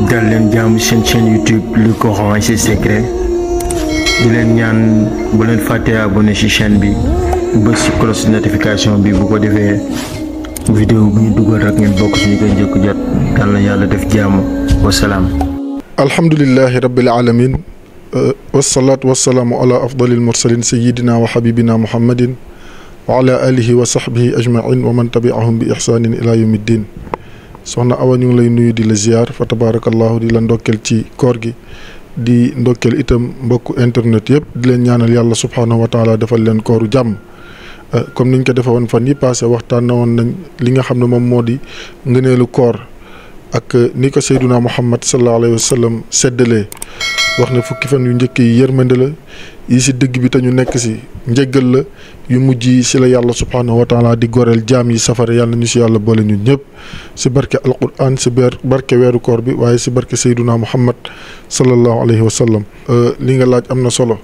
dal leen jaamu seen chaîne YouTube Le Coran et ses secrets di leen ñaan bu leen fàtte abonné ci chaîne bi bës ci cloche de notification bi bu ko defee vidéo bu ñu dugal rek ngeen bokk ci ñu koy njëkk jot yal na yàlla def jaamu wasalaam. alhamdulillahi rabbil alamin wasalaatu wasalaamu ala afdalil mursalin sayidina wa habibina muhammadin wa ala alihi wa sahbihi ajmain wa man tabiahum bi ihsanin ila yawmi ddin. soxna Awa ñu ngi lay nuyu di la ziar fa tabarakallahu di la ndokkel ci koor gi di ndokkel itam mbokku internet yëpp di leen ñaanal yàlla subhanahu wa taala defal leen kooru jàmm comme niñ ko defe woon fan yi passé waxtaan na woon nañ li nga xam ne moom moo di ngëneelu koor ak ni ko sayduna muhammad sallallahu alayhi wa sallam seddalee wax ne fukki fan yu njëkk yi yërmande la yi si dëgg bi te ñu nekk si njëggal la yu mujj yi si la yàlla subhanahu wa taala di goreel jaam yi safara yàlla ñu si yàlla boole ñun ñëpp si barke alquran si barke weeru koor bi waaye si barke sayduna muhammad sallallahu alayhi wa sallam. li nga laaj am na solo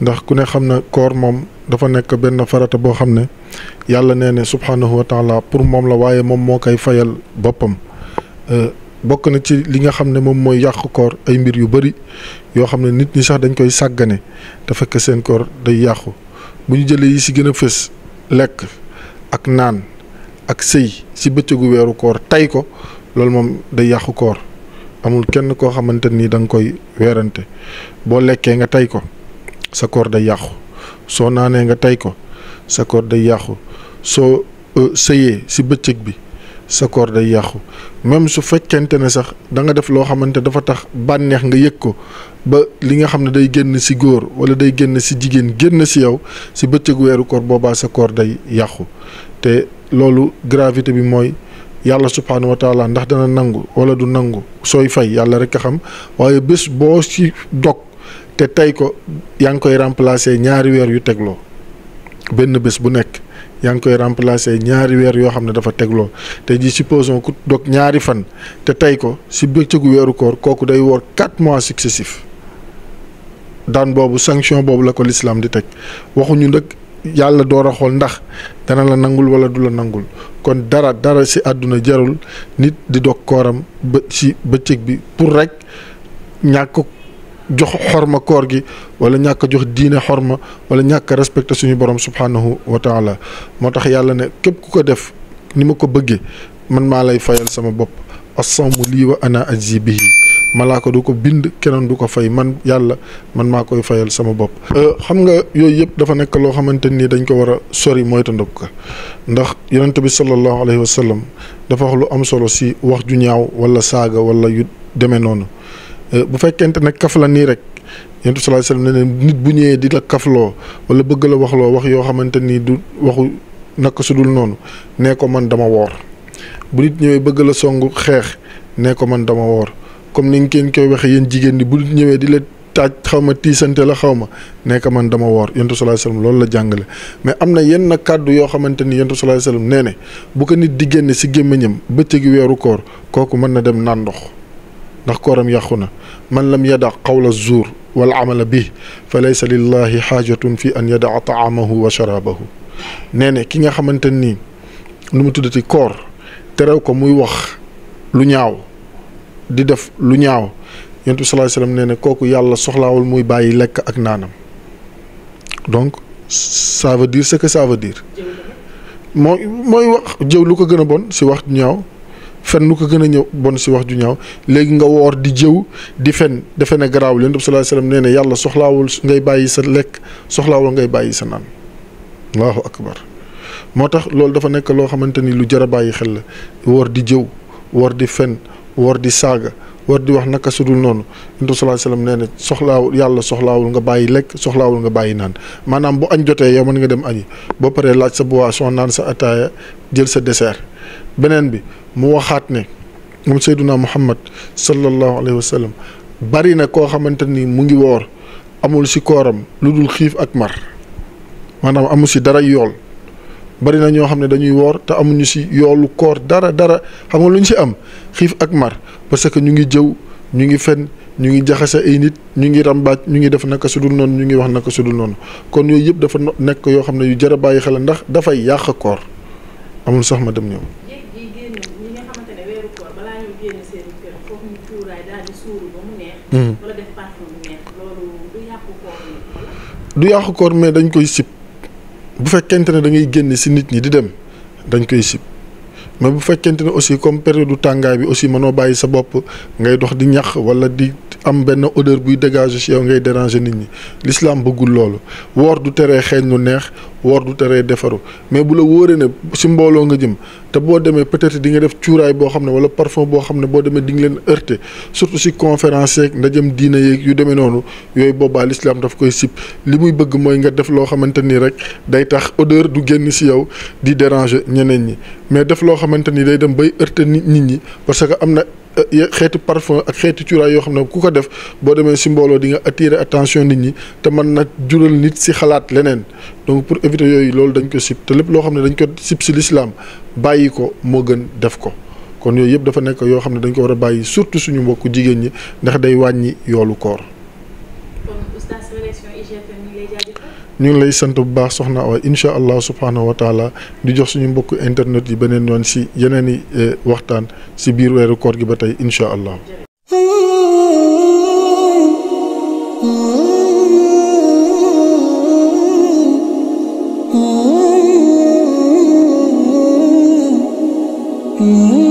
ndax ku ne xam na koor moom dafa nekk benn farata boo xam ne yàlla nee ne subhanahu wa taala pour moom la waaye moom moo koy fayal boppam. bokk na ci li nga xam ne moom mooy yàq koor ay mbir yu bëri yoo xam ne nit ñi sax dañ koy sàggane te fekk seen koor day yàqu bu ñu jëlee yi si gën a fës lekk ak naan ak sëy si bëccëgu weeru koor tay ko loolu moom day yàqu koor amul kenn koo xamante ni da nga koy weerante boo lekkee nga tay ko sa koor day yàqu soo naanee nga tay ko sa koor day yàqu soo sëyee si bëccëg bi sa koor day yàqu même su fekkente ne sax da nga def loo xamante dafa tax bànneex nga yëg ko ba li nga xam ne day génn si góor wala day génn si jigéen génn si yow si bëccëgu weeru koor boobaa sa koor day yàqu te loolu gravité bi mooy yàlla subhaanahu wa taala ndax dana nangu wala du nangu sooy fay yàlla rek a xam waaye bés boo si dog te tey ko yaa ngi koy remplacer ñaari weer yu tegloo benn bés bu nekk yaa ngi koy remplacer ñaari weer yoo xam ne dafa tegloo te ji supposons ku dog ñaari fan te tey ko si bëccëgu weeru koor kooku day woor 4 mois successifs daan boobu sanction boobu la ko l'islam di teg waxuñu nag yàlla door a xool ndax dana la nangul wala du la nangul kon dara si àdduna jarul nit di dog kooram ba si bëccëg bi pour rek ñàkk jox xorma koor gi wala ñàkk jox diine xorma wala ñàkk respecté suñu borom subhanahu wa taala moo tax yàlla ne képp ku ko def ni ma ko bëggee man maa lay fayal sama bopp as-sawmu lii wa ana ajzi bihi malaaka du ko bind keneen du ko fay man yàlla man maa koy fayal sama bopp. xam nga yooyu yëpp dafa nekk loo xamante ni dañ ko war a sori moytandiku ko ndax yonent bi sallallahu alayhi wa sallam dafa wax lu am solo si wax ju ñaaw wala saaga wala yu demee noonu. bu fekkente ne kaf la nii rek yonent bi sallallahu alayhi wasallam ne nit bu ñëwee di la kafloo wala bëgg la waxloo wax yoo xamante ni du waxu naka su dul noonu nee ko man dama woor bu nit ñëwee bëgg la songu xeex nee ko man dama woor comme ni ngeen koy waxee yéen jigéen ñi bu nit ñëwee di la taaj xaw ma tiisante la xaw ma nee ko man dama woor yonent bi sallallahu alayhi wasallam loolu la jàngale. mais am na yenn kàddu yoo xamante ni yonent bi sallallahu alayhi wasallam nee ne bu ko nit di génne si gémmiñam bëccëgi weeru koor kooku mën na dem naan ndox ndax kooram yàqu na man lam yada qawla zuur wal amala bi fa laysa lillahi xaajatun fi an yadaa taamahu wa sharabahu nee ne ki nga xamante nii nu mu tuddati koor terew ko muy wax lu ñaaw di def lu ñaaw yonent bi sallallahu alayhi wasallam nee ne kooku yàlla soxlaawul muy bàyyi lekk ak naanam donc ça veut dire ce que ça veut dire mooy wax jëw lu ko gën a bon si wax ju ñaaw fen lu ko gën a ñëw bon si wax ju ñaaw léegi nga woor di jëw di fen defe ne garaawul yonent bi sallallahu alayhi wasallam nee ne yàlla soxlaawul ngay bàyyi sa lekk soxlaawul ngay bàyyi sa naan allahu akbar moo tax loolu dafa nekk loo xamante ni lu jar a bàyyi xel la woor di jëw woor di fen woor di saaga woor di wax naka sudul noonu yonent bi sallallahu alayhi wasallam nee ne soxlaawul yàlla soxlaawul nga bàyyi lekk soxlaawul nga bàyyi naan maanaam bu añ jotee yow mën nga dem añi boo paree laaj sa boisson naan sa ataaya jël sa dessert beneen bi mu waxaat ne moom sayduna muhammad sallallahu alayhi wa sallam bari na koo xamante ni mu ngi woor amul si kooram lu dul xiif ak mar maanaam amul si dara yool bari na ñoo xam ne dañuy woor te amuñu si yoolu koor dara xam nga lu ñu si am xiif ak mar parce que ñu ngi jëw ñu ngi fen ñu ngi jaxase ay nit ñu ngi rambaaj ñu ngi def naka sudul noonu ñu ngi wax naka sudul noonu kon yooyu yëpp dafa nekk yoo xam ne yu jar a bàyyi xel ndax dafay yàq koor amul sax ma dem ñëw. cuuraay daal di suuru ba mu neex. wala def parfum bu neex loolu du yàqu koor wala. du yàqu koor mais dañ koy sib bu fekkente ne da ngay génn si nit ñi di dem dañ koy sib mais bu fekkente ne aussi comme période du tàngaay bi aussi mënoo bàyyi sa bopp ngay dox di ñax wala di am benn odeur buy dégager ci yow ngay déranger nit ñi l'islam bëggul loolu woor du teree xeeñ lu neex woor du teree defaru mais bu la wóoree ne ci mbooloo nga jëm te boo demee peut-être di nga def cuuraay boo xam ne wala parfum boo xam ne boo demee di nga leen heurter surtout ci conférence yeeg ndajem diine yeeg yu demee noonu yooyu boobaa l'islam daf koy sib li muy bëgg mooy nga def loo xamante ni rek day tax odeur du génn ci yow di déranger ñeneen ñi mais def loo xamante ni day dem bay heurter nit ñi parce que am na xeeti parfum ak xeeti cuuraay yoo xam ne ku ko def boo demee ci mbooloo di nga attirer attention nit ñi te mën na jural nit ci xalaat leneen donc pour éviter yooyu loolu dañ ko sib te lépp loo xam ne dañ ko sib ci l'islam bàyyi ko moo gën def ko kon yooyu yëpp dafa nekk yoo xam ne dañ ko war a bàyyi surtout suñu mbokku jigéen ñi ndax day wàññi yoolu koor. ñu ngi lay sant bu baax soxna Awa incha allah subhanahu wa taala di jox suñu mbokk internet yi beneen yoon ci yeneen i waxtaan ci biir weeru koor gi ba tey incha allah. Mm-hmm.